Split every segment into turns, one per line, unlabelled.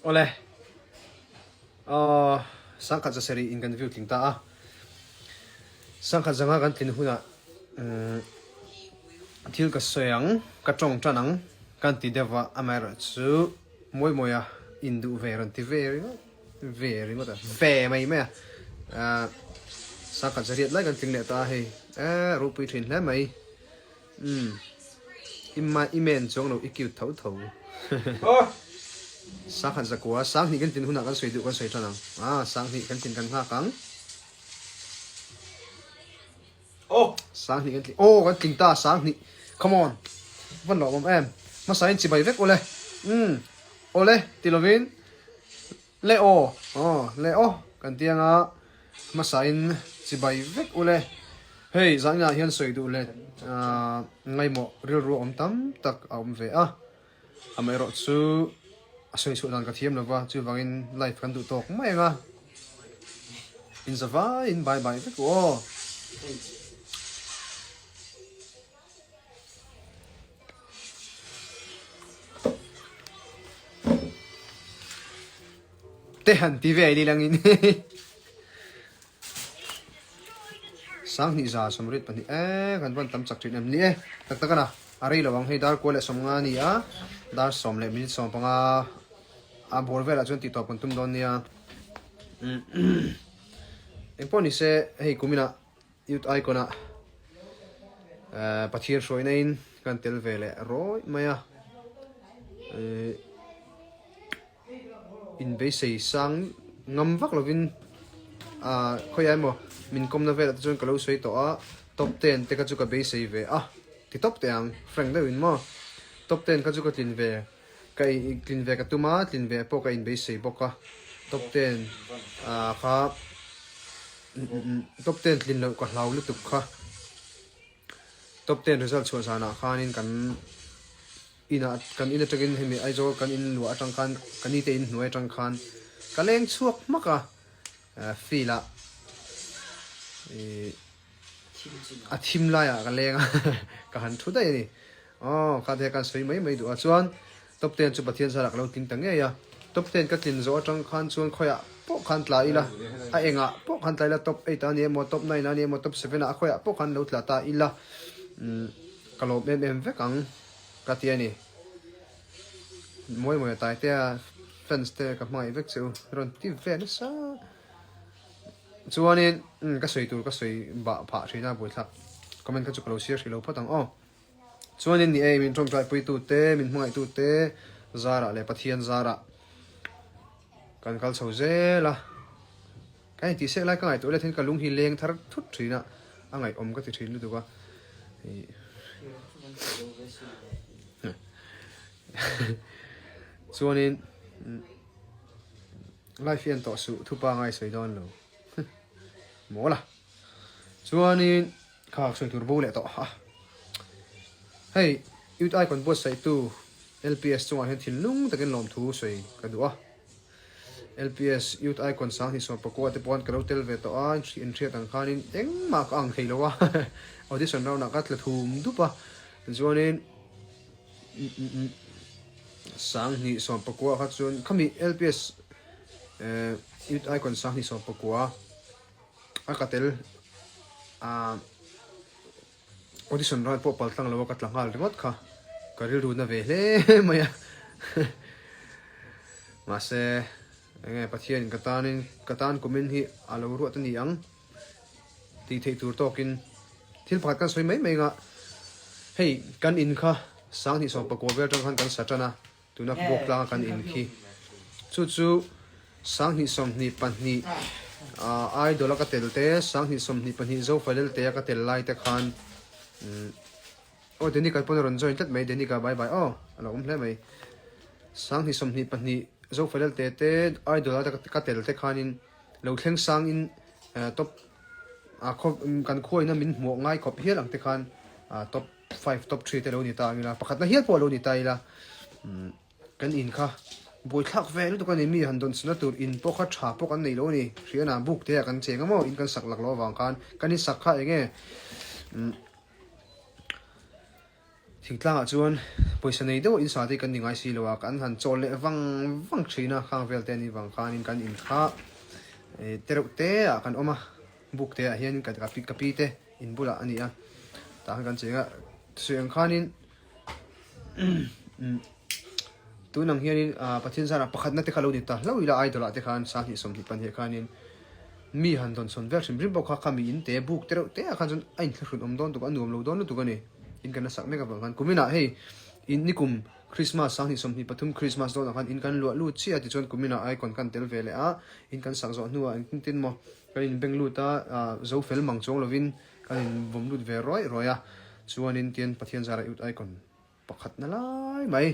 Awle aw sangkhat za sarih in kan view tling ta a sangkhat zanga kan tlin hunah thil ka sawi ang ka tawng tan ang kan ti deuh a amaherawh chu mawi mawi a induh ve rawn ti ve ringawt ve ringawt a ve mai mai a ah sangkhat zariat lai kan tling leh ta a hei eh ropui thin hle mai umm i i men chuang lo i cute tho tho sangkhat zakua sanghnih kan tin hunah kan sawi duh kan sawi tan ang ah sanghnih kan tin kan nghak ang Sanghnih kan tling aw kan tling ta sanghnih come on van lawm awm em hmasa in chibai vek ule umm awle ti lovin le aw aw le aw kan ti anga hmasa in chibai vek ule hei zaninah hian sawi duh leh ah ngaimawh rilru awm tam tak a awm ve a amaherawh chu a sawi chhuah dan ka thiam lova chuvangin live kan duh tawk mai anga. In za vai in bye bye vek u aw. Te han ti ve ni langin. Sanghnih za sawmriat pahnih e kan van tam chak thin em ni e tak tak ana a rei lo ang hei dar kua leh sawmnga a ni a dar sawm leh minute sawm panga a bawr velah chuan tih tawp kan tum dawn nia engpawh ni se hei kuminah youth icon ah Pathian hruaina in kan tel ve leh rawih mai a inbeisei sang ngam vak lovin ah khawiah emaw min kawmna velah te chuan ka lo sawi tawh a top ten te kha chu ka beisei ve a ti tawp teh ang frank deuhin maw top ten kha chu ka tlin ve. Ka tlin ve ka tum a, tlin ve pawh ka inbeisei bawk a, top ten ah kha top ten tlin loh ka hlau lutuk kha, top ten result chhuah zanah khanin kan inah kan in atangin hemi Aizawl kan in luah atang khan ka nite in hnuai atang khan ka leng chhuak hmak a, field ah ih a thim laiah ka leng a ka han thu daih a ni aw kha te kan sawi mai mai duh a chuan top ten chu Pathian zarah ka lo tling ta ngei a top ten ka tlin zawh atang khan chuan khawiah pawh khan tla ila a engah pawh khan tla ila top eight ah a ni emaw top nine ah a ni emaw top seven ah a khawiah pawh khan lo tla ta ila umm ka lawm em em vek ang ka ti a ni mawi mawi a tai te a fans te ka hmangaih vek che u rawn ti ve nasa. Chuanin ka sawi tur ka sawi bah phah thin a buaithlak comment kha chu ka lo share hrih lo phawt ang aw. Chuanin ni ei min tawngtai pui tu te min hmangaih tu te zarah leh Pathian zarah kan kal chho zel a. Ka intih sek lai ka ngaihtuah let hian ka lung hi leng thar thut thin a, a ngaihawm ka ti thin lutuk a. Chuanin. Life hian tawh suh thupa ngai sawi dawn lo mawl a chuanin kha sawi tur bo leh tawh a hei youth icon buatsaih tu LPS chungah hian thinlung takin lawmthu sawi ka duh a LPS youth icon sanghnih sawm pakua te pawh an ka lo tel ve tawh a inhriat ang khanin engmah ka ang thei lo a audition round ah ka tla thum dup a chuanin Sanghnih sawm pakua kha chuan khami LPS Youth Icon Sanghnih sawm pakua a ka tel audition round pawh pal tlang lo a ka tla nghal ringawt kha ka rilru na ve hle mai a mahse enge Pathian ka tanin ka tan kumin hi a lo ruat a ni ang tih theih tur tawkin thil pakhat kan sawi mai mai anga. Hei kan in kha 2019 vel atang khan kan sa tan a, tuna bawk tlanga kan in khi. Chu chu 2022 idol a ka tel te, 2022 Zofalel te a ka tel lai te khan Aw Denika pawn a rawn join tlat mai, Denika bye bye aw a lo awm hle mai. 2022 Zofalel te te idol a ka tel te khanin lo thleng sangin top A khaw kan khuaina min hmuh ngai khawp hial ang te khan top five top three te lo ni ta ang ila pakhatna hial pawh a lo ni ta ila kan in kha buaithlak ve lutuk a ni mi han dawn chhuna tur in pawh kha tha pawh kan nei lo a ni hriana buk te ah kan cheng a maw in kan sak lak loh avang khan kan in sak kha eng nge Thingtlangah chuan pawisa nei deuh in sa te kan ni ngai si lo a, kan han chawl leh vang vang thin a, khang vel te a nih vang khanin kan in kha te reuh te ah kan awm a, buk te ah hian ka pi te in bulah a ni a, tah khan kan cheng a, sawi ang khanin tun ang hianin Pathian zarah pakhatna te kha lo ni ta hlauh ila idol ah te khan 2025 khanin Mi han dawn sawn vel hrim hrim pawh kha kha mi in te buk te reuh te ah khan chuan a inthlahrun awm dawn tuk a, a nuam lo dawn lutuk a ni. In kan la sak mek avang khan kuminah hei in nikum Christmas 2023 Christmas dawnah khan in kan luah lut chiah a tichuan kuminah icon kan tel ve leh a, in kan sak zawh hnuah engtin tin maw kan in beng lut a, zo fel mang chuang lovin kan in vawm lut ve rawih rawih a, chuanin tian Pathian zara youth icon Pakhat na lai mai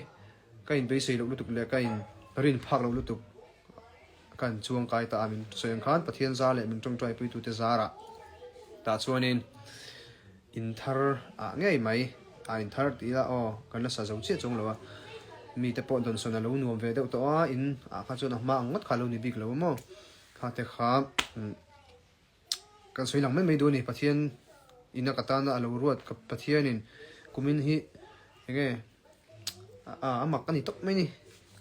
ka in beisei loh lutuk leh ka in rin phak loh lutuk ka in chuang kai ta a min sawi ang khan Pathian zar leh min tawngtai pui tute zarah tah chuanin in thar ah ngei mai a in thar tih ila aw kan la sa zo chiah chuang lo a mi te pawh dawnsawn a lo nuam ve deuh tawh a in ah kha chuan a hma ang ngawt kha a lo ni bik lo a maw kha te kha Kan sawi lang mai mai duh a ni, Pathian ina ka tana a lo ruat ka Pathianin kumin hi enge a a mak a ni tawp mai ni,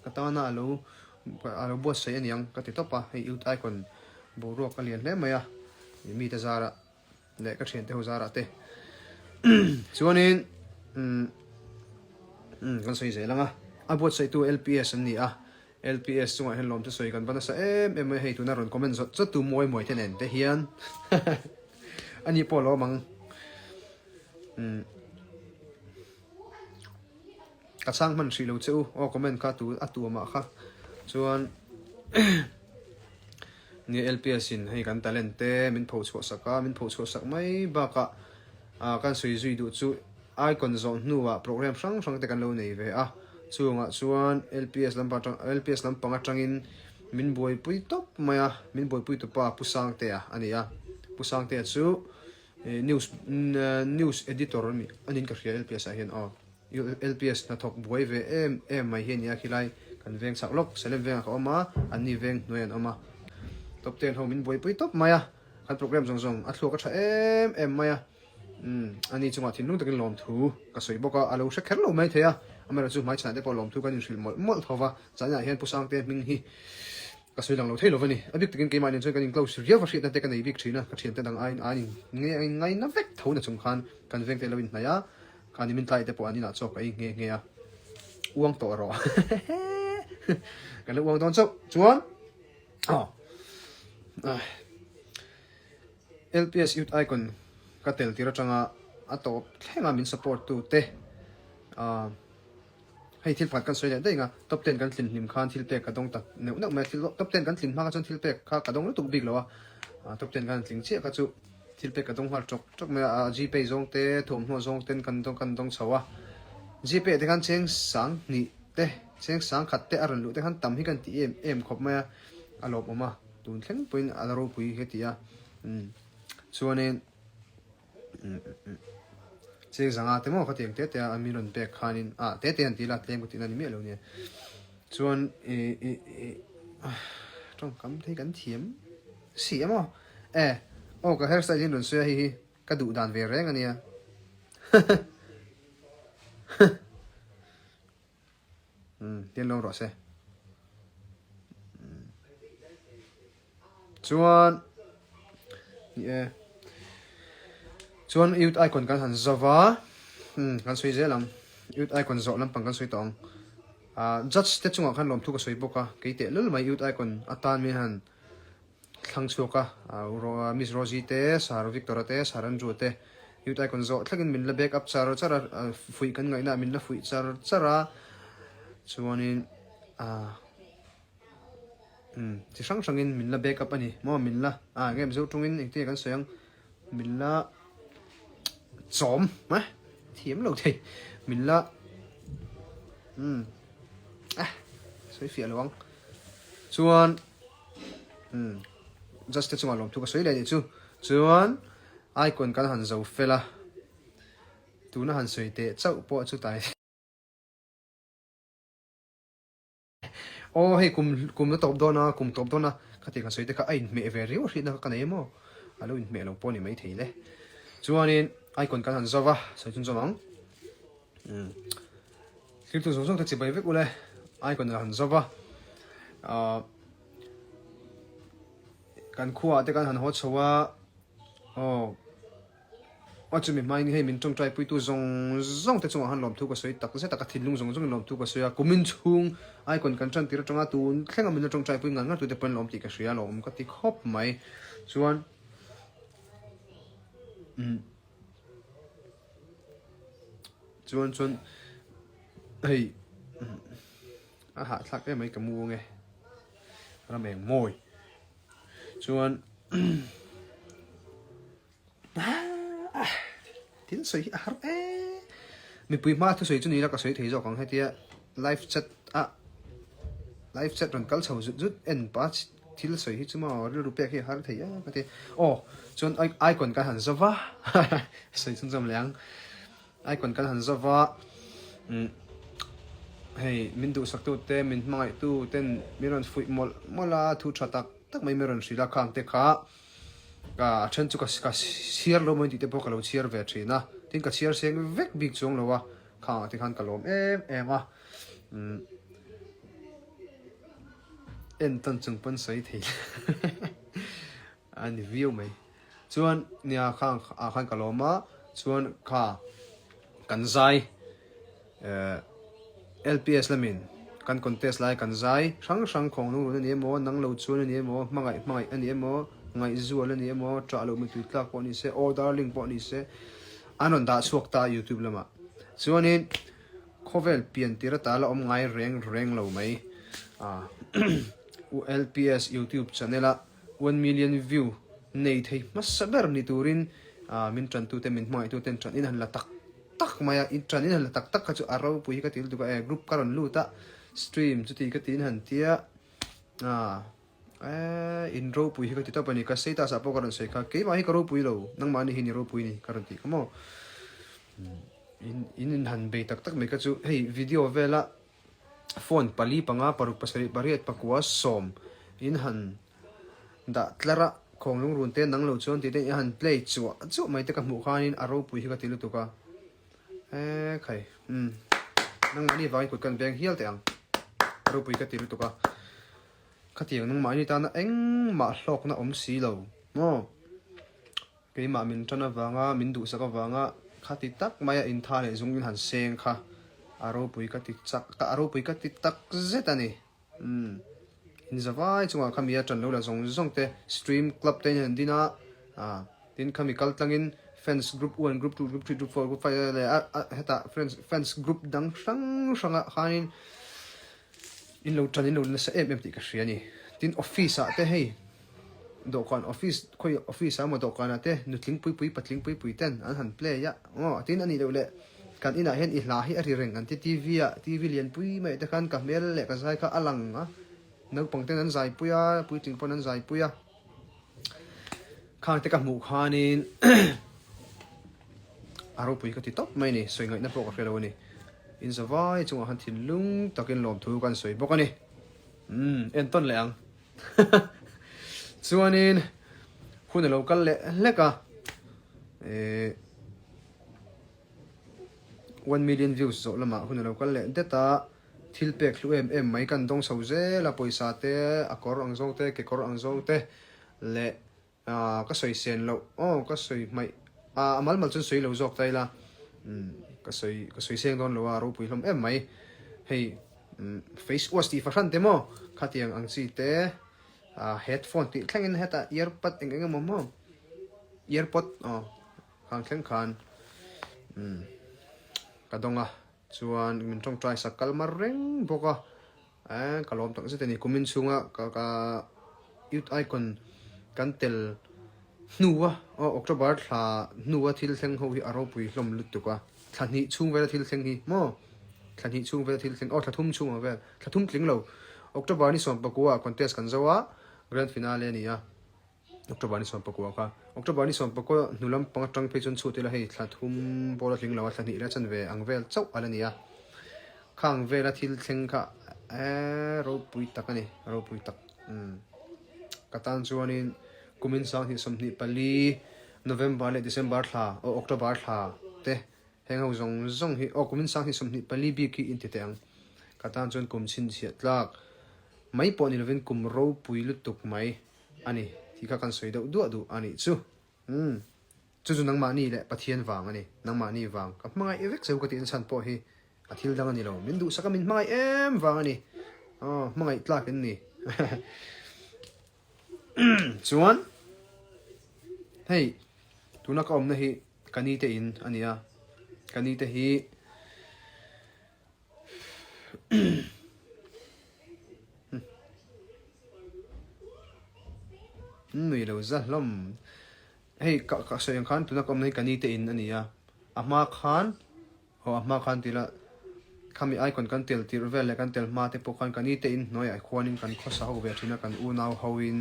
ka tana a lo a lo buatsaih a niang ka ti tawp a, hei youth icon boruak a lian hle mai a, mite zarah leh ka thiante ho zarah te chuanin umm kan sawi zel ang a, a buatsaihtu LPS an ni a. LPS chungah hian lawmthu sawi kan va nasa em em mai a, hei tuna rawn comment zawt zawt tu mawi mawi te nen te hian a ni pawh lawm ang umm ka chhang hman hrih lo che u aw comment kha tu a tuamah kha chuan nia LPS in hei kan talent te min pho chhuah sak a min pho chhuah sak mai bakah ah kan sawi zui duh chu Icon zawh hnuah program hrang hrang te kan lo nei ve a, chungah chuan LPS lampang atang LPS lampang atangin min buaipui tawp mai a, min buaipui tupa Pu Sangtea a ni a, Pu Sangtea chu news news editor a ni a niin ka hria LPS ah hian aw, LPS hnathawk buai ve em em mai hi a ni a, khilai kan veng chak lawk Salem vengah ka awm a, anni veng hnuai an awm a, top ten ho min buaipui tawp mai a, kan program zawng zawng a thluak a tha em em mai a. Umm, ani chungah thinlung takin lawmthu ka sawi bawk a, a lo hre kher lo mai thei a, amaherawhchu hmaichhanah te pawh lawmthu kan inhrilh mawlh mawlh tho va, zaninah hian Pu Sangte hming hi ka sawi lang lo thei lo va ni. A bik takin keimah nen chuan kan in-close riau va hriatna te ka nei bik thin a, ka thiante dang aiin an in ngaina vek tho na chung khan kan vengte lo inhnaih a, kha ni min tlai te pawh an inah chawk ka ei nghe nghe a, uang tawh rawh kan lo uang dawn chauh chuan aw. LPS Youth Icon ka tel tir atanga a tawp thlenga min support tu te ahh hei thil pakhat kan sawi leh daih ang a, top ten kan tlin hlim khan thil pek ka dawng ta neuh neuh mai a, thil top ten kan tlin hma kha chuan thil pek kha ka dawng lutuk bik lo a, ahh top ten kan tling chiah kha chu thil pek ka dawng nghal tawk tawk mai a, ahh gpay zawng te thuamhnaw zawng ten kan dawng kan dawng chho a, gpay te khan cheng sang hnih te cheng sang khat te a rawn luh te khan tam hi kan ti em em khawp mai a, a lawmawm a. Tun thleng pawhin a la ropui he ti a, umm chuanin umm cheng zanga te maw khatiang te te a min rawn pek khanin ah te te han ti ila tlem ka tihna ni miah lo nia chuan ih ih ih tawngkam te hi kan thiam si a maw e aw ka hairstyle hi an rawn sawi a hei hi ka duh dan ve reng a nia Umm tian lo rawh se. Chuan ni e. Chuan youth icon kan han zova. Umm kan sawi zel ang. Youth icon zawh lampang kan sawi tawh ang. Ah judge te chungah khan lawmthu ka sawi bawk a. Kei teh lul mai youth icon atan min han thlang chhuak a. Miss Rosie te, Sir Victor-a te, Sir Andrew-a te. Youth Icon zawh thlengin min la back up char char a, fuih kan ngaihna ah min la fuih char char a, chuanin ah umm chi hrang hrangin min la back up a ni maw min la ah enge Mizo tawngin engtin nge kan sawi ang min la chawm eh thiam lo thei min la umm eh sawi fiah lo ang chuan umm just te chungah lawmthu ka sawi leh anih chu chuan icon kan han zo fel a tuna han sawi teh chauh pawh chu tai Aw hei kum kum na tawp dawn a kum tawp dawn a khatiang ka sawi te kha a inhmeh ve riau hriatna kha ka nei emaw a lo inhmeh lo pawh a ni maithei le. Chuanin icon kan han zauh a sawi chhunzawm ang umm thiltu zawng zawng te chibai vek ule icon a han zauh a ahh kan khuaah te kan han haw chho a aw. Aw chumi hmain hei min tawngtai puitu zawng zawng te chungah han lawmthu ka sawi tak zet a, ka thinlung zawng zawngin lawmthu ka sawi a, kumin chhung icon kan tan tir atanga tun thlenga min la tawngtai pui ngar ngar tute pawhin lawm tih ka hria lawm ka ti khawp mai chuan umm chuan chuan hei a hahthlak em mai ka mu ange ram eng mawi chuan. Thil sawi hi a har em. Mipui hma thusawi chu ni ila ka sawi thei zawk ang hetia live chat a live chat rawn kal chho zut zut en pa thil sawi hi chu maw rilru pek hi a har thei a ka ti. Aw chuan icon kan han zova sawi chhunzawm leh ang. Icon kan han zova umm hei min duhsak tu te min hmangaih tu ten min rawn fuih mawlh mawlh a thu tha tak tak mai min rawn hrilh a khang te kha. Ka then chu ka chhiar lo mai tih te pawh ka lo chhiar ve thin a, tin ka chhiar seng vek bik chuang lo a, khangah te khan ka lawm em em a, umm en tawn chung pawn sawi thei a ni viau mai. Chuan nia khang ah khan ka lawm a, chuan kha kan zai. LPS lamin kan contest lai kan zai hrang hrang khawng lung run a ni emaw, nang lo chuan a ni emaw, hmangaih hmangaih a ni emaw, ngaihzual a ni emaw, ṭah loh mitui tlak pawh ni se, aw darling pawh ni se, an rawn dah chhuak ta YouTube lamah. Chuanin khawvel pian tir ata la awm ngai reng reng lo mai. LPS YouTube channel a one million view nei thei hmasa ber ni turin min ṭantute min hmangaihtuten ṭan in han la tak tak mai a, in ṭan in han la tak tak kha chu a ropui hi ka ti lutuk a e, group ka rawn lut a, stream chuti ka tiin han tia ah eh in ropui hi ka ti tawp a ni, ka status ah pawh ka rawn sawi kha keimah hi ka ropui lo, nangmahni hi ni ropui ni ka rawn tih kha maw, in in in han bei tak tak mai kha chu hei video vela phone pali panga paruk pasarih pariat pakua sawm in han Dah tlar a, khawng lungrun te nang lo chuan tih te i han play chuah chuah mai te ka hmuh khanin a ropui hi ka ti lutuk a. Eee khai umm nangmahni vangin kut kan veng hial teh ang. A ropui ka ti lutuk a. Khatiang nangmahni tana engmah hlawkna awm si lo maw? Keimah min tan avanga min duhsak avanga khati tak maia intha leh zung in han seng kha a ropui ka ti chak a ropui ka ti tak zet a ni. Umm in zavai chungah khami a tan lo la zawng zawng te stream club te in han din a ah tin khami kal tlangin fans group one group two group three group four group five leh a a hetah friends fans group dang hrang hrangah khanin in lo tan in lo nasa em em tih ka hria a ni tin office ah te hei dawhkan office khawi office ah emaw dawhkanah te nutling pui pui patling pui pui ten an han play a aw tin a nih loh leh kan inah hian i hla hi a ri reng an ti T_V ah T_V lian pui mai te khan ka hmel leh ka zai kha a lang a naupang ten an zai pui a puitling pawn an zai pui a khang te ka hmuh khanin a ropui ka ti tawp mai a ni sawi ngaihna pawh ka hre lo a ni in zavai chungah khan thinlung takin lawmthu kan sawi bawk a ni umm entawn leh ang. Chuanin hun a lo kal leh hlek a, eh one million views zawh lamah hun a lo kal leh det a, thil pek hlu em em mai kan dawng chho zel a, pawisa te, a kawr ang zawng te, kekawr ang zawng te leh Aaa ka sawi sen loh aw ka sawi hmaih aa a mal mal chuan sawi lo zawk ta ila umm ka sawi ka sawi seng dawn lo a ropui hlawm em mai hei umm face wash tih fahran te maw khatiang ang chi te aa headphone tih thlengin hetah earpad eng eng emaw maw earpod aw. Khang thleng khan umm ka dawng a, chuan min tawngtai sak kal mar reng bawk a, eh ka lawm tak zet a ni. Kumin chhunga ka ka Youth Icon kan tel hnua aw October thla hnua thil thleng ho hi a ropui hlawm lutuk a, thla hnih chhung vela thil thleng hi maw thla hnih chhung vela thil thleng aw thla thum chhung ang vel thla thum tling lo October ni sawmpakua contest kan zo a, Grand Finale a ni a. October ni 19 kha. October ni 19 hnu lam pang atang phei chuan chhut ila hei thla thum pawh la tling lo a, thla hnih la chan ve ang vel chauh a la ni a. Khang vela thil thleng kha eee ropui tak a ni, ropui tak. Umm ka tan chuanin kumin 2024 November leh December thla aw October thla te heng ho zawng zawng hi aw kumin 2024 bik hi inti teh ang. Ka tan chuan kum chhinchhiah tlak mai pawh ni lovin kum ropui lutuk mai. A ni, tih kha kan sawi deuh duah duh a nih chu. Umm, chu chu nangmahni leh Pathian vang a ni, nangmahni vang. Ka hmangaih vek cheu ka tih nachhan pawh hi a thil dang a ni lo, min duhsak a min hmangaih em vang a ni. Aw, hmangaih tlak in ni. Chuan, hei, tuna ka awmna hi ka ni te in a ni a, ka ni te hi Nui lo za hlawm. Hei ka ka sawi ang khan tuna ka awmna hi ka ni te in a ni a, a hma khan aw a hma khan tih lah khami icon kan tel tirh vel leh kan tel hma te pawh khan ka ni te in hnuaiah khuanin kan khawsa ho ve thin a kan unau ho in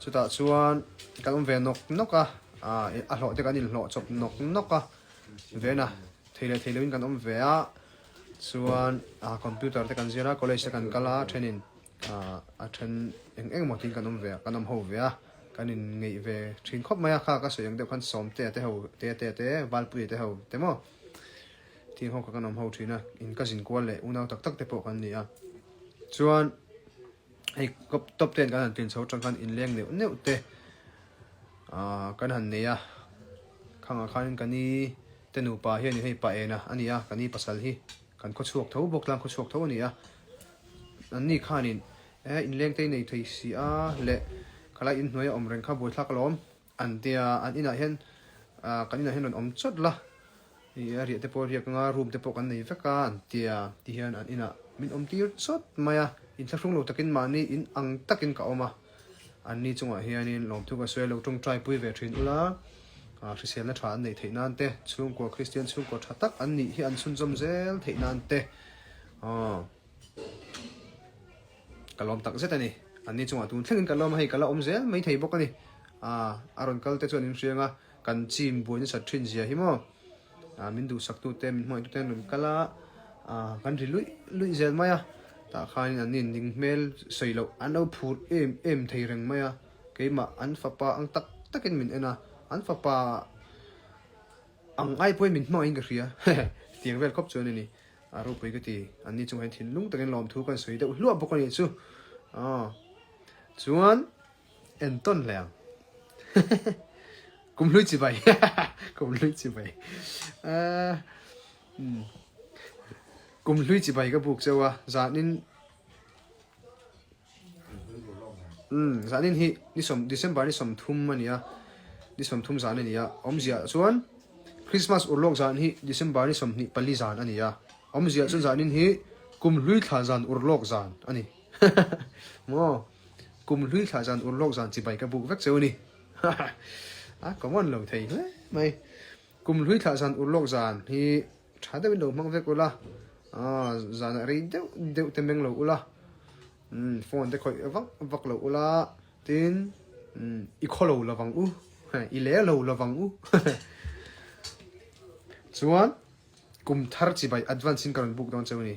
chutah chuan kan awm ve nawk nawk a ah a hlawh te kan inhlawh chawp nawk nawk a vena. Thei leh thei loin kan awm ve a, chuan ah computer te kan zir a, college te kan kal a, thenin ah a then eng eng emaw tiin kan awm ve a, kan awm ho ve a, kan in ngeih ve thin khawp mai a, kha ka sawi ang deuh khan Sawmtea te ho te te te Valpuia te ho te maw tih ho kha kan awm ho thin a, in ka zin kual leh unau tak tak te pawh kan ni a, chuan hei top ten kan han tlin chho atang khan inleng neuh neuh te ah kan han nei a, khangah khanin ka ni. Te nupa hianin hei pa ena a ni a, ka ni pasal hi kan khaw chhuak tho bawk tlang khaw chhuak tho a ni a. An ni khanin e inleng te i nei thei si a leh khalai inhnuai a awm reng kha buaithlak alawm an tia an inah hian ah kan inah hian rawn awm chawt la ih a riah te pawh a riak anga room te pawh kan nei vek a an tia ti hian an inah min awm tir chawt mai a inthlahrung lo takin mahni in ang takin ka awm a. Anni chungah hianin lawmthu ka sawi a lo tawngtai pui ve thin ula, hriselna tha an neih theih nan te, chhungkua Kristian chhungkua tha tak an nih hi an chhunzawm zel theih nan te ka lawm tak zet a ni. Anni chungah tun thlengin ka lawm a, hei ka la awm zel mai thei bawk a ni. A rawn kal te chuan in hriang a, kan chim buai nasat thin zia hi maw. Min duhsaktute, min hmangaih-tute an rawn kal a, kan ri luih luih zel mai a, tah khanin an in ning hmel sawi loh an lo phur em em thei reng mai a, keimah an fapa ang tak takin min en a, an fapa ang ai pawhin min hmangaih in ka hria tiang vel khawp chuan a ni, a ropui ka ti, anni chungah hian thinlung takin lawmthu kan sawi deuh hluah bawk a nih chu, aw chuan. En tawn hle ang. Kum hlui chi bai. Kum hlui chi bai. Kum hlui chi bai ka buk cheu a. Zanin Um, zanin hi ni som December ni som thum ania. Ni som thum zan ania. Awmzia chuan Christmas urlawk zan hi December ni 24 zan ania. Awmzia chuan zanin hi kum hlui thla zan urlawk zan ani. Maw? Kum hlui thlah zan ur lawk zan chibai ka buk vek cheu a ni. A common lo thei hle mai. Kum hlui thlah zan ur lawk zan hi tha deuhin lo hmang vek ula, zanah rei deuh deuh te meng lo ula, phone te khawih vak vak lo ula, tin i khaw lo lovang u, i le lo lovang u. Chuan kum thar chibai advance in ka rawn buk dawn cheu a ni.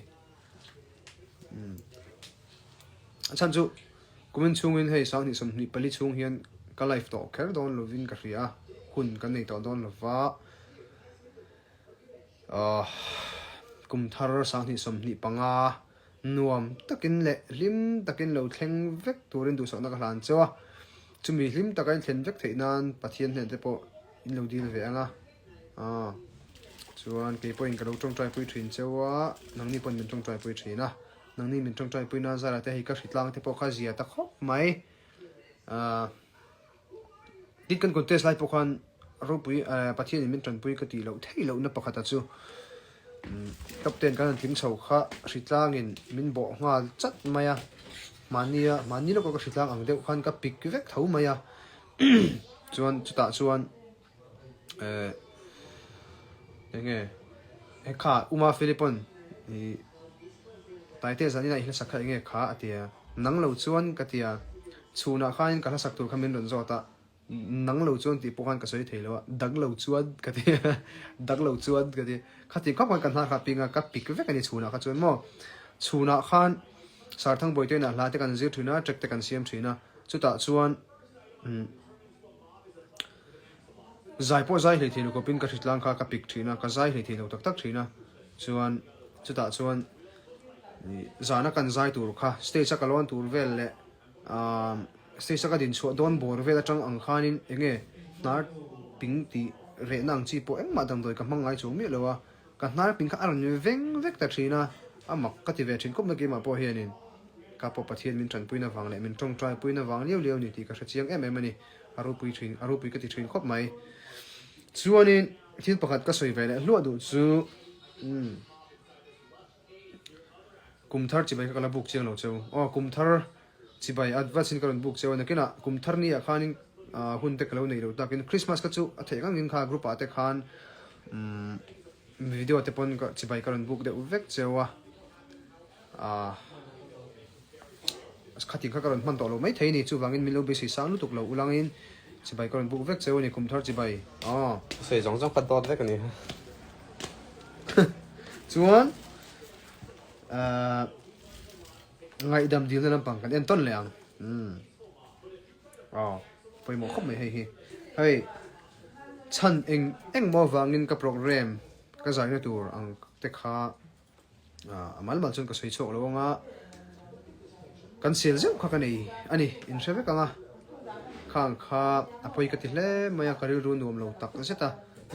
A chhan chu kumin chhungin hei 2024 chhung hian ka life tawh kher dawn lovin ka hria a, hun kan nei tawh dawn lova ahh kum thar 2025 nuam takin leh hlim takin lo thleng vek turin duhsakna ka hlan cheu a, chumi hlim taka in thlen vek theih nan Pathian hnen te pawh in lo dil ve ang a. Aw chuan kei pawhin ka lo tawngtai pui thin cheu a, nangni pawhin min tawngtai pui thin a, nangni min tawngtai pui nan zara te hei ka hritlang te pawh kha zia ta khawp mai. Aah tin kan contest lai pawh khan ropui Pathian in min tanpui ka tih loh theih lohna pakhata chu top ten kan han tling chho kha hritlangin min bawh nghal chat mai a, mahnia mahni lawka ka hritlang ang deuh khan ka pik vek tho mai a chuan chutah chuan eh eng nge he kha Uma Philip-a'n ih Taite zanin a i hlasak kha eng nge kha a ti a, nang lo chuan ka ti a, chhunah khanin ka hlasak tur kha min rawn zawt a, nang lo chuan tih pawh khan ka sawi thei lo a, dak lo chuan ka ti a, dak lo chuan ka ti a, khati khawp khan ka hnar kha a ping a, ka pik vek a ni chhunah kha chuan maw, chhunah khan Sarthangbawi te inah hla te kan zir thin a, track te kan siam thin a, chutah chuan umm. Zai pawh zai hlei thei lo kawpin ka hritlang kha ka pik thin a, ka zai hlei thei lo tak tak thin a, chuan chutah chuan zana kan zai tur kha stage a ka lawn tur vel leh aaa stage a ka din chhuah dawn bawr vel atang ang khanin eng nge hnar ping tih rehna ang chi pawh engmah damdawi ka hmang ngai chuang miah lo a, ka hnar ping kha a rawn veng vek ta thin a, a mak ka ti ve thin khawp mai keimah pawh hianin ka pawh Pathian min tanpuina vang leh min tawngtai puina vang liau liau a ni tih ka hre chiang em em a ni. A ropui thin, a ropui ka ti thin khawp mai. Chuanin thil pakhat ka sawi ve leh hluah duh chu umm kum thar chibai kha ka la buk chiang lo cheu. Aw kum thar chibai advance in ka rawn buk cheu a, nakinah kum thar ni ah khanin ah hun te ka lo nei lo takin Christmas kha chu a theih ang angin kha group ah te khan umm video te pawn ka chibai ka rawn buk deuh vek cheu a. Ah. Khatin kha ka rawn hman tawh lo mai thei a ni, chuvangin min lo beisei sang lutuk lo ulangin chibai ka rawn buk vek cheu a ni, kum thar chibai aw.
Sawi zawng zawng kha dawt vek a ni.
Chuan ahh ngaihdam dilna lampang kan en tawn leh ang umm aw pawimawh khawp mai hei hi. Hei chhan eng eng maw avangin ka programme ka zaina tur ang te kha A mal mal chuan ka sawi chhuak lo ang a, kan sel zeuh kha ka nei a ni, in hre vek ang a, khang kha a pawi ka ti hle mai a, ka rilru nuam lo tak zet a,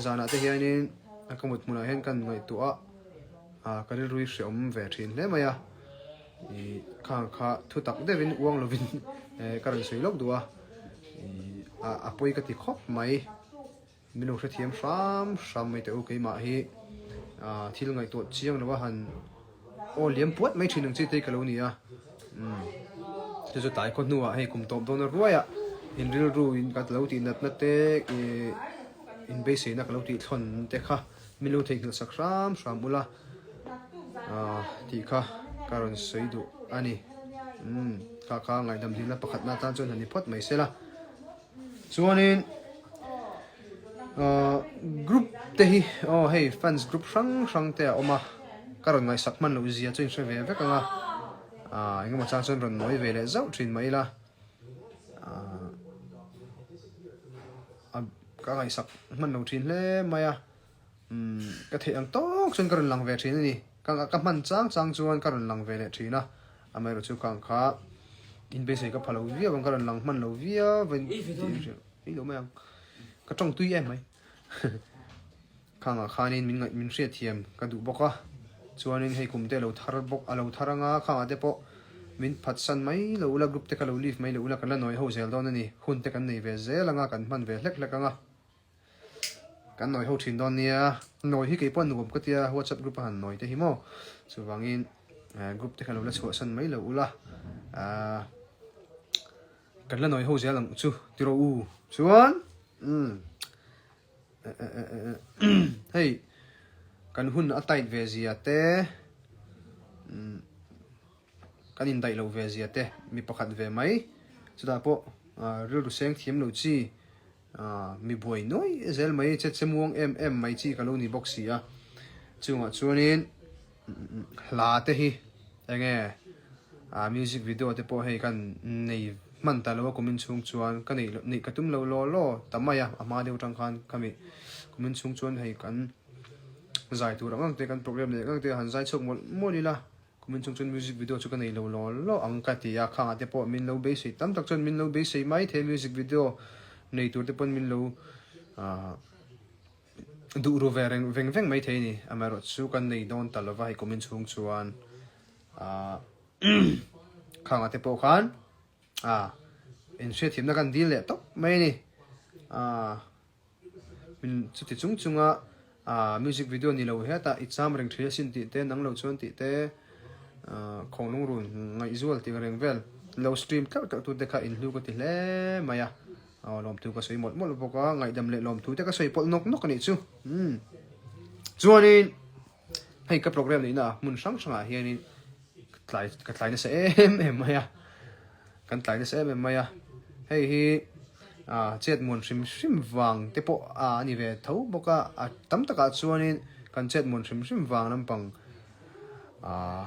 zanah te hianin a ka mut hmunah hian kan ngaihtuah a, ka rilru hi hreawm ve thin hle mai a, ih khang kha thu tak deuhin uang lovin ka rawn sawi lawk duh a, ih a pawi ka ti khawp mai. Min lo hrethiam hram hram mai teh u keimah hi thil ngaihtuah chiang lo a han aw liam puat mai thin ang chi te hi ka lo ni a umm chu chu tlai khaw hnuah hei kum tawp dawn a ruai a in rilru in ka lo tih natna te ih in beiseina ka lo tih thlawn te kha min lo theihnghilh sak hram hram ula ah tih kha ka rawn sawi duh a ni umm kha kha ngaihdam dilna pakhatna atan chuan han ni phawt mai se la. Chuanin ahh group te hi aw hei fans group hrang hrang te a awm a ka rawn ngaihsak hman loh zia chu in hre ve vek ang a ahh engemaw chang chuan rawn nawi ve leh zauh thin mah ila ahh ka ngaihsak hman lo thin hle mai a. Umm ka theih ang tawk chuan ka rawn lang ve thin a ni. Ka ka hman chang chang chuan ka rawn lang ve leh thin a, amaherawh chu ka ang kha inbeisei ka pha lo viau ang ka rawn lang hman lo viau a ei lo mai ang ka tawng tui em mai khangah khanin min ngaih min hriatthiam ka duh bawk a chuanin hei kum te a lo thar bawk a lo thar anga khangah te pawh min phatsan mai lo ula group te kha lo leave mai lo ula kan la nawi ho zel dawn a ni hun te kan nei ve zel anga kan hman ve hlek hlek anga. Kan nawi ho thin dawn nia, nawi hi keipawh nuam ka tia whatsapp group a han nawi te hi maw, chuvangin group te kha lo la chhuahsan mai lo ula, ahh kan la nawi ho zel ang chu tiraw u chuan umm hei kan hun a tight ve zia te umm. Kan indaih loh ve zia te mi pakhat ve mai. Chutah pawh rilru seng thiam lo chi, mi buai nuai zel mai, che che muang em em mai chi ka lo ni bawk si a. Chungah chuanin hla te hi enge music video te pawh hei kan nei hman ta lo a kumin chhung chuan ka neih neih ka tum lo law law ta mai a, a hma deuh atang khan khami kumin chhung chuan hei kan zai tur ang ang te kan program neih ang ang te han zai chhuak mawlh mawlh ila. Kumin chung chuan music video chu ka nei lo law law ang ka ti a, khangah te pawh min lo beisei tam tak chuan min lo beisei mai thei a, music video nei tur te pawn min lo ah duh ru ve reng veng veng mai thei a ni, amaherawh chu kan nei dawn ta lova hei kumin chhung chuan ah khangah te pawh khan ah inhriatthiamna kan dil leh tawp mai a ni ah. Min chuti chung chunga ah music video ni lo hetah i cham reng thin asin tih te nang lo chuan tih te ah khawnglung run ngaihzual tih reng vel lo stream tlauh tlauh tu te kha inhlu ka ti hle mai a aw lawmthu ka sawi mawlh mawlh bawk a ngaihdam leh lawmthu te ka sawi pawlh nawk nawk a nih chu umm chuanin hei ka program neihna ah hmun hrang hrangah hianin ka tlai ka tlai nasa em em mai a. Kan tlai nasa em em mai a, hei hi ah chet muan hrim hrim vang te pawh a ni ve tho bawk a, a tam takah chuanin kan chet muan hrim hrim vang lampang ah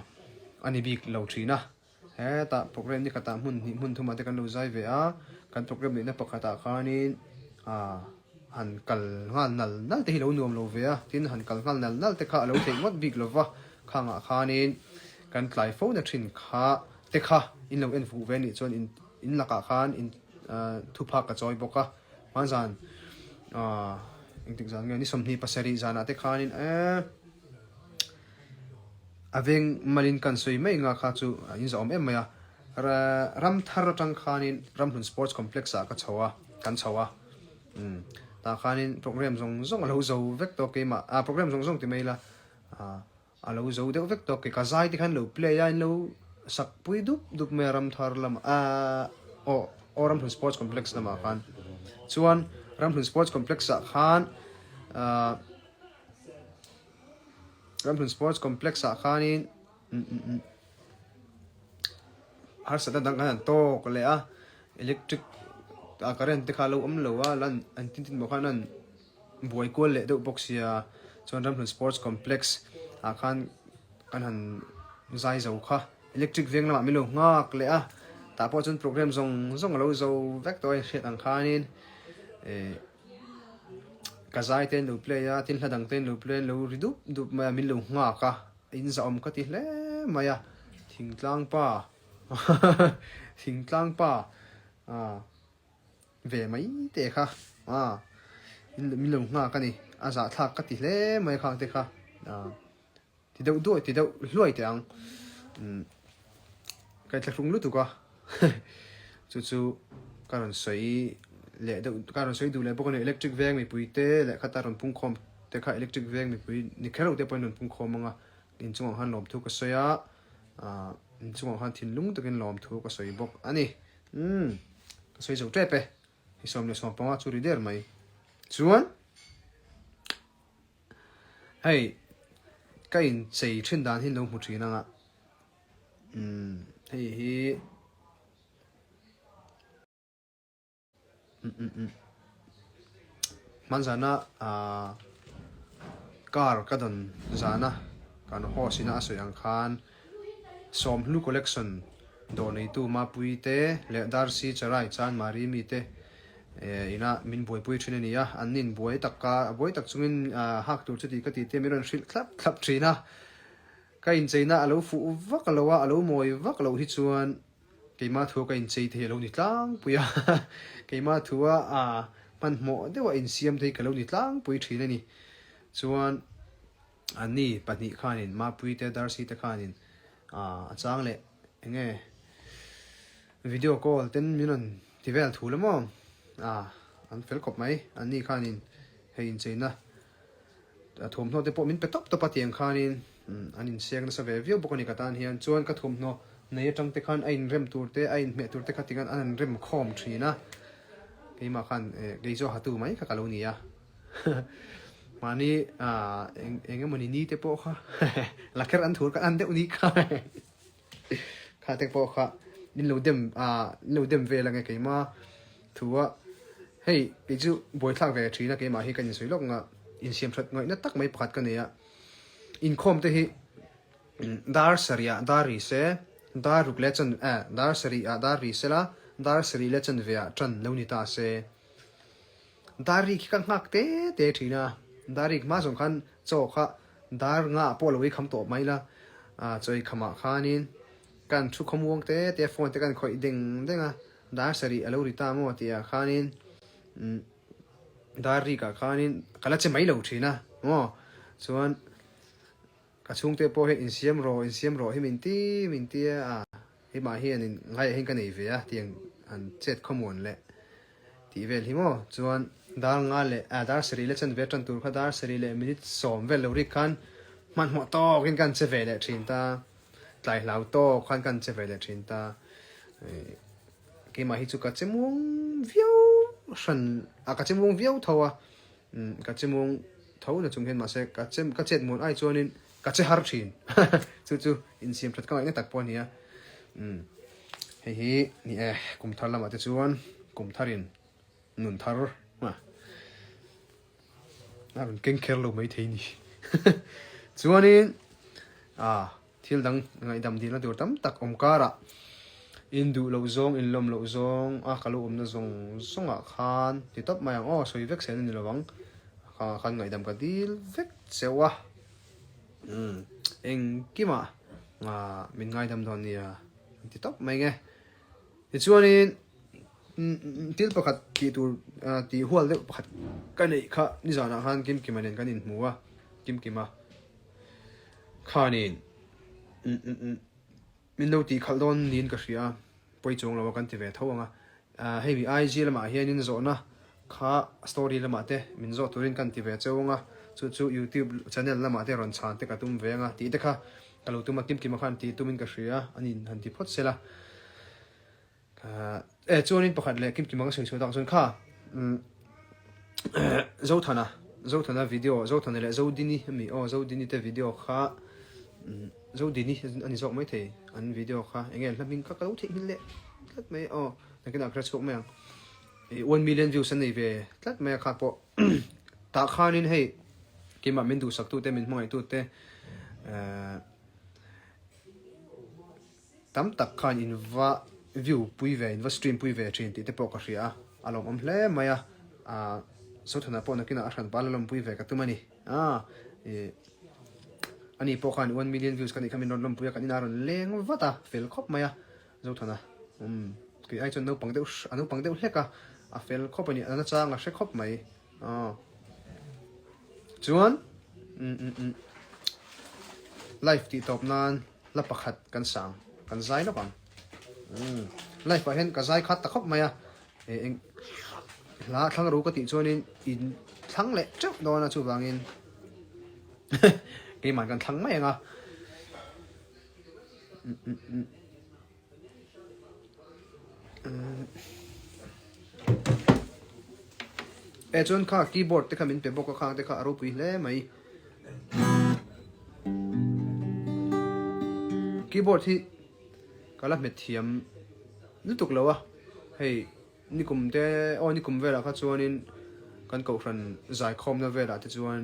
a ni bik lo thin a, hetah program ni khatah hmun hnih hmun thumah te kan lo zai ve a, kan program neihna pakhatah khanin ah han kal nghal nal nal te hi lo nuam lo ve a, tin han kal nghal nal nal te kha a lo theih ngawt bik lo va, khangah khanin kan tlai fo na thin kha. Te kha in lo en fuh ve nih chuan in in lakah khan in thuphak ka chawi bawk a, hmanzan ah engtik zan nge ni 27 zanah te khanin eh a veng malin kan sawi mai nga kha chu in zahawm em mai a, ram thar atang khanin Ramhlun Sports Complex ah ka chho a kan chho a umm tah khanin program zawng zawng a lo zo vek tawh keimah ah program zawng zawng ti mai ila ah. A lo zo deuh vek tawk ke ka zai te khan lo play a in lo sak pui dup dup mai a Ramthar lamah aah aw aw Ramhlun Sports Complex lamah khan chuan Ramhlun Sports Complex ah khan aah Ramhlun Sports Complex ah khanin umm umm umm harsatna dang khan an tawk leh a electric ah current te kha a lo awm lo a lan an tin tin maw khan an. Buai kual leh deuh bawk sia chuan Ramhlun Sports Complex ah khan kan han zai zo kha electric veng lamah min lo nghak leh a tah pawh chuan program zawng zawng a lo zo vek tawh a inhriat ang khanin eh ka zai te an lo play a tin hla dang te an lo play a an lo ri dup dup mai a min lo nghak a in zahawm ka ti hle mai a thingtlang pa thingtlang pa ah. Ve mai teh kha a min lo nghak a ni a zahthlak ka ti hle mai khang te kha ti deuh duai ti deuh hluai teh ang umm ka inthlahrung lutuk a chu chu ka rawn sawi leh deuh ka rawn sawi duh leh bawk a ni electric veng mipui te leh khata rawn pungkhawm te kha electric veng mipui ni kher lo te pawhin rawn pungkhawm ang a inchungah khan lawmthu ka sawi a ah inchungah khan thinlung takin lawmthu ka sawi bawk a ni. Umm, ka sawi zo tep e. Hi 15 chu ri der mai. Chuan, hei, ka inchei thin dan hi lo hmu thin anga. Umm, hei hi. Umm umm umm. Hmanzana ah car ka dawn zana kan host ina a sawi ang khan Sawmhlu collection dawr neitu Mapuii te leh Darcy Charai Chanmari mi te eh ina min buaipui thin a ni a, an nin buai tak a buai tak chungin ah hak tur chuti ka tih te min rawn hrilh thlap thlap thin a, ka incheina a lo fuh vak lo a, a lo mawi vak loh hi chuan. Keimah thua ka inchei thei a lo ni tlangpui a, keimah thua hmanhmawh deuha insiam thei ka lo ni tlangpui thin a ni. Chuan anni pahnih khanin Mapuii te Darcy te khanin a chang leh eng nge video call ten min rawn ti vel thu la maw? An fel khawp mai, anni khanin hei incheina A thawmhnaw te pawh min pe tawp tawp a tiang khanin an inseng nasa ve viau bawk a ni ka tan hian. Chuan ka thawmhnaw nei atang te khan a inrem tur te a inhmeh tur te kha tikhan an han rem khawm thin a. Keimah khan kei chu a hatu mai kha ka lo ni a. Mahni eng emawni ni te pawh kha lakher an thur khan an deuh ni kha. Kha te pawh kha min lo dem ah min lo dem vel ange keimah thu a hei kei chu buaithlak ve thin a keimah hi ka insawi lawk nga insiam that ngaihna tak mai pakhat ka nei a inkhawm te hi dar sarih ah dar ri se dar ruk leh chan eh dar sarih ah dar ri se la dar sarih leh chanve ah tan lo ni ta se dar rik hi ka nghak te te thin a dar rik hma zawng khan chaw kha Dar nga pawh lo i kham tawh mai la, chawi khamah khanin kan thu khawmuang te te a phone te kan khawih deng deng a, dar sarih a lo ri ta maw tih ah khanin dar rik ah khanin ka la che mai lo thin a maw chuan ka chhungte pawh hian insiam rawh insiam rawh hi min ti min ti a hemah hian in ngaiah hian ka nei ve a tiang han chet khawmuan leh tih vel hi maw chuan. Dar nga leh ah dar sarih leh chanve tan tur kha dar sarih leh minute sawm vel lo rik khan hmanhmawh tawkin ka han che ve leh thin ta. Tlai hlau tawk khan ka han che ve leh thin ta. Keimah hi chu ka che muang viau hran a ka che muang viau tho a ka che muang tho na chung hian mahse ka che ka chet muan ai chuanin ka che har thin chu chu insiam that ka ngaihna tak pawh a ni a hei hi ni e kum thar lamah te chuan kum tharin nun thar a rawn keng kher lo maithei ni chuanin ah Thil dang ngaihdam dihna tur tam tak awm karah in duh loh zawng, in lawm loh zawng a ka lo awmna zawng zawngah khan ti tawp mai ang aw, sawi vek sen a ni lo ang, kha khan ngaihdam ka dil vek cheu a, umm engkimah min ngaidam dawn nia an ti tawp mai nge. Tichuanin thil pakhat tih tur tih hual deuh pakhat ka neih kha nizanah khan Kimkima nen kan inhmu a, Kimkima. Khanin min lo tih khalh dawn niin ka hria a, pawi chuang lo a kan ti ve tho ang a. Hei mi IG lamah hianin zawhna kha story lamah te min zawh turin kan ti ve cheu ang a, chu chu YouTube channel lamah te rawn chhan te ka tum ve ang a tih te kha ka lo tum a, Kimkima khan tih tumin ka hria a, anin han ti phawt sela. E chuanin pakhat leh Kimkima ka sawi chhuah tak chuan kha Zothana Zothana video Zothana leh Zodini ami aw Zodini te video kha Zodini ani zawk mai thei an video kha enge hla hming kha ka lo theihnghilh leh tlat mai aw nakinah ka hre chhuak mai ang 1 million views an nei ve tlat mai a kha pawh tah khanin hei keimah min duhsak tute min hmangaih tute Tam tak khan in va view pui ve, in va stream pui ve thin tih te pawh ka hria a, a lawmawm hle mai a, ah Sothana pawh nakinah a hran pal a lawmpui ve ka tum a ni, ah ih ani pawh khan one million views ka nih kha min rawn lawmpui a, kan inah a rawn leng vat a, fel khawp mai a Zothana, umm kei ai chuan naupang deuh a naupang deuh hlek a, a fel khawp a ni, a nachang a hre khawp mai, ah chuan umm umm umm live tih tawp nan. Hla pakhat kan sang, kan zai lawk ang. Umm, live ah hian ka zai khat ta khawp mai a, eh eng hla thlang ro ka tih chuanin in thlang leh teuh dawn a chuvangin keimah kan thlang mai ang a. Eh chuan kha keyboard te kha min pe bawk a khang te kha a ropui hle mai. Keyboard hi ka la hmet thiam lutuk lo a, hei nikum te aw nikum velah kha chuanin kan kohhran zaikhawmna velah te chuan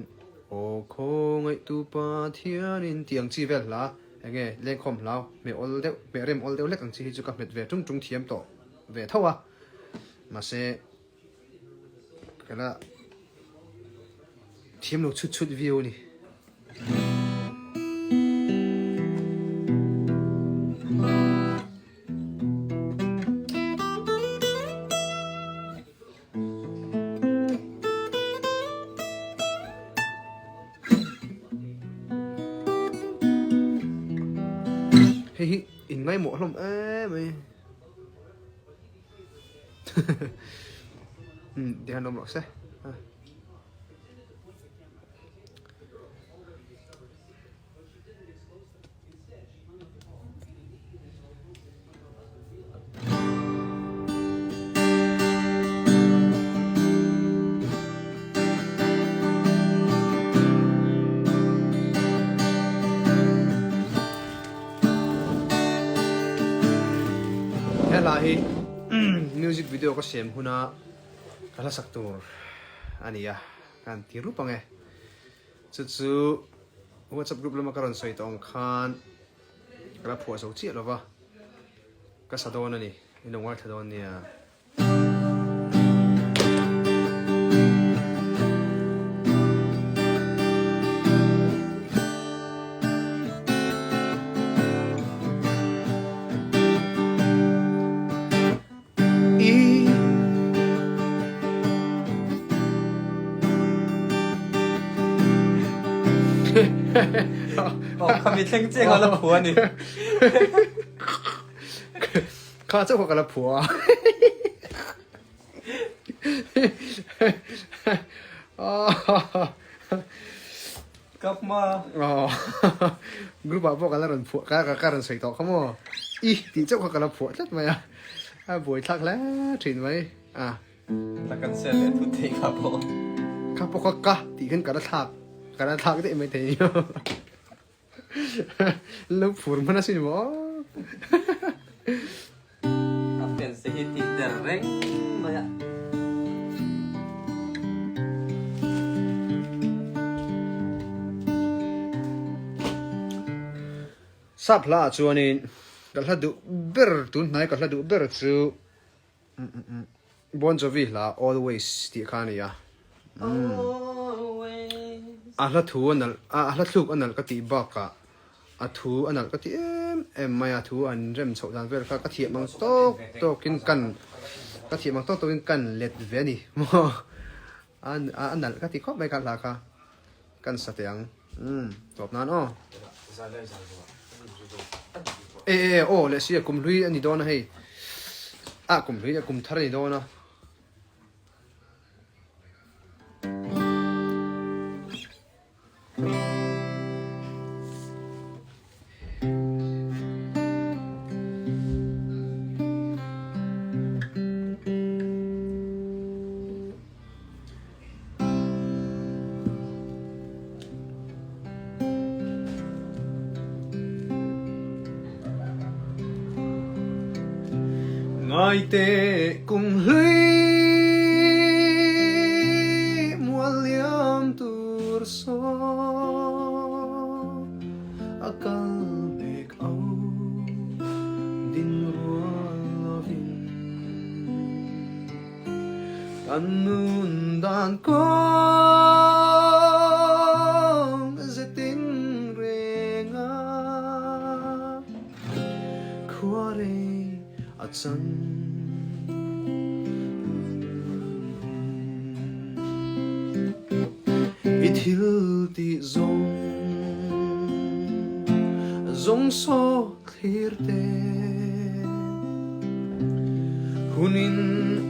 aw khawngaihtu Pathianin tih ang chi vel hla enge lengkhawm hlau hmeh awl deuh hmeh rem awl deuh hlek ang chi hi chu ka hmet ve tung tung thiam tawh ve tho a mahse Ka la thiam lo chhut chhut viau a ni. Hei hi in ngaimawh hlawm em mai. Umm ti hian awm rawh se. He hla hi music video ka siam huna ka hla sak tur a ni a, ka han ti rup ang e. Chu chu WhatsApp group lama ka rawn sawi tawh ang khan ka la phuah zo chiah lo va, ka sa dawn a ni, in lo ngaithla dawn nia.
Oh, khami thleng chiang a la phua ni.
Kha chauh kha ka la phua a.
Ka hma.
Group ah pawh ka la rawn phuah ka ka rawn sawi tawh kha maw? I tih chauh kha ka la phuah tlat mai a, a buaithlak hle thin mai a.
La kan sel leh thut thei kha pawh.
Kha pawh kha ka tih khan ka la thlak ka la thlak daih mai thei. Lo phur hman asin maw?
A fans te hi tih der reng mai a.
Sap hla ah chuanin ka hla duh ber tun hnai ka hla duh ber chu Bon Jovi hla Always tih kha a ni a. A hla thu a nalh a hla thluk a nalh ka tih bakah a thu a nalh ka ti em em mai a, thu an rem chhoh dan vel kha ka thiam ang tawk tawkin kan ka thiam ang tawk tawkin kan let ve a ni maw a nalh ka ti khawp mai kha hla kha kan sa teh ang umm tawp nan aw e e aw leh sia kum hlui a ni dawn a hei ah kum hlui a kum thar a ni dawn a. Ngaite kum hlui mual liam tur saw a kal bek au din rual lovin Kan nun dan kawng zetin reng a, khua rei a chan. I thil tih zawng zawng saw Thlir te hunin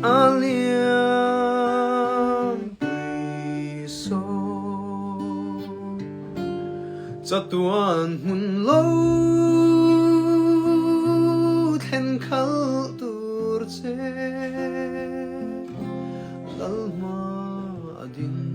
a liam pui saw chatuan hmun lo thlen khalh tur che Lalhma a ding.